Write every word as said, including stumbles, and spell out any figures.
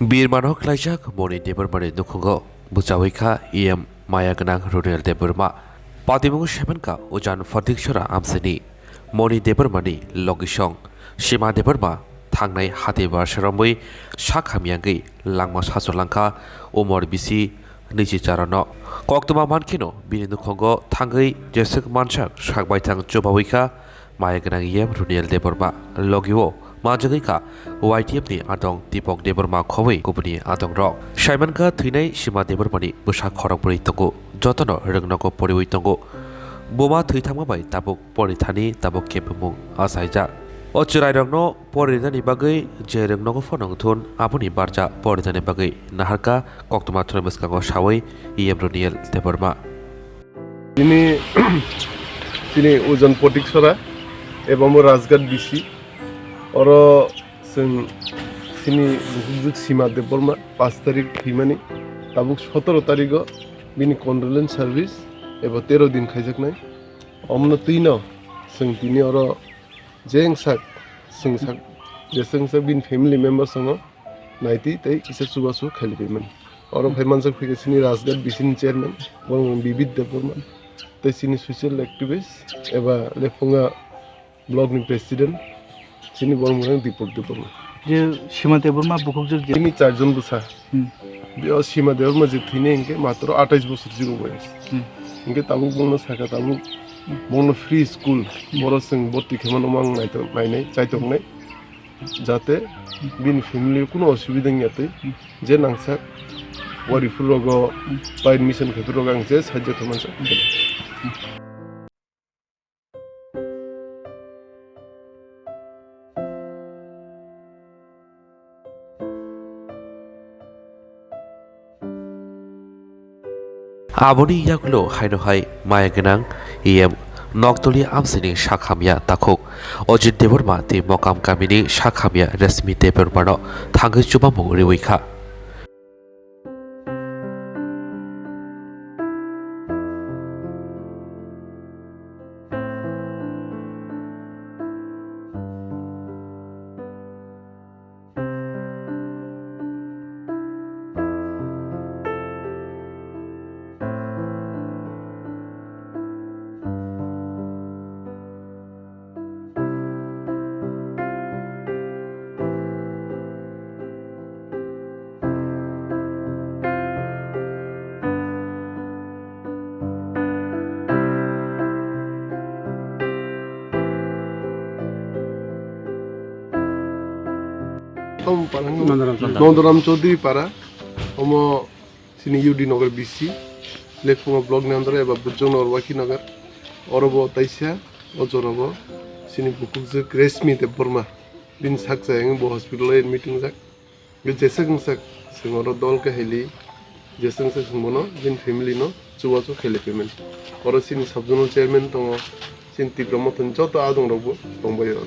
Birmano khlaijak Moni Debbarmani nukhungo bwchawi kha E M maya gwnang Runiel Debbarma. Patimung saimankha ujan Phatik Sora amsini Moni Debbarmani logisong Sima Debbarma thangnai hati barsa romwi sak hamyangwi langma sacho langkha umor bisi nwichi charano. Koktwma mankheno bini nukhungo thangwi jeswk mansak sak baithang chubawi kha maya gwnang E M Runiel Debbarma. Logio manjagwi kha Y T F ni adong Dipok Debbarma khobwi kubuni adongrok. Saimankha thwinai Sima Debbarmani bwsa khorokbrwi tongo, jotono rwngnogo poriwi tongo. Buma thwi thangma bai tabuk porithani tabuk kebengmung achaijak. O chwrairokno porinani bagwi je rwngnogo phano wngthun, aboni barja porinani bagwi naharkha koktwma thwnai bwskango sawi E M Runiel Debbarma. Chini, chini ujan Phatik Sora, eba mo Rajghat B C. Oro chwng chini bukhukjwk Sima Debbarma paanch tarik thwimani, tabuk sotoro tarigo bini condolence service eba tero din khaijaknai. Omono twino chwng tini oro je wngsak, chwngsak, je chwngsak bini family members tongo, naitwi tei kisa chubachu khailaibaimani. Oro phai manjak phaikha chini Rajghat B C ni chairman, borok Bibit Debbarma, tei chini social activist eba Lephunga block ni president, chini borok mwnang Dipok Debbarma. Je Sima Debbarma bukhukjwk je. Chini charjon bwsa. Hmm. Biyao Sima Debbarma je thwinai hinkhe matro atais bosor jibo boyas. Hmm. Hinkhe tabuk bongno sakha tabuk bongno free school, hmm, boro chwng bhorti khaimano mang naito-, nainai, chaitoknai. Jate bini family o kuno osubida wngya tei je nangsak wariphur rogo pai admission khaiphur rogo ang je sahajyo khaimano. Aboni yagulo haino hai maya gwnang E M Noktoli amsini sak hamya takhuk Ajit Debbarma tei Mokam kamini sak hamya Rashmi Debbarmano thangwi chubamung riwi kha. Tamo parang Nondoram Chaudhary. Nondoram Chaudhary para, omo chini U D Nagar B C, Lephunga block ni under eba Bujong Nagar, Waikhi Nagar, oro bo taisa, o jora bo chini bukhukjwk Rashmi Debbarma, bini sak chayang bo hospital o admit wngjak. Be jeswk wngsak, chwng oro dol khe hili, jeswk wngsak chwng bono, bini family no chubachu khailai phaimani. Oro chini sub zonal chairman tongo, chini Tipra Mothani joto adong rok bo tongbai o.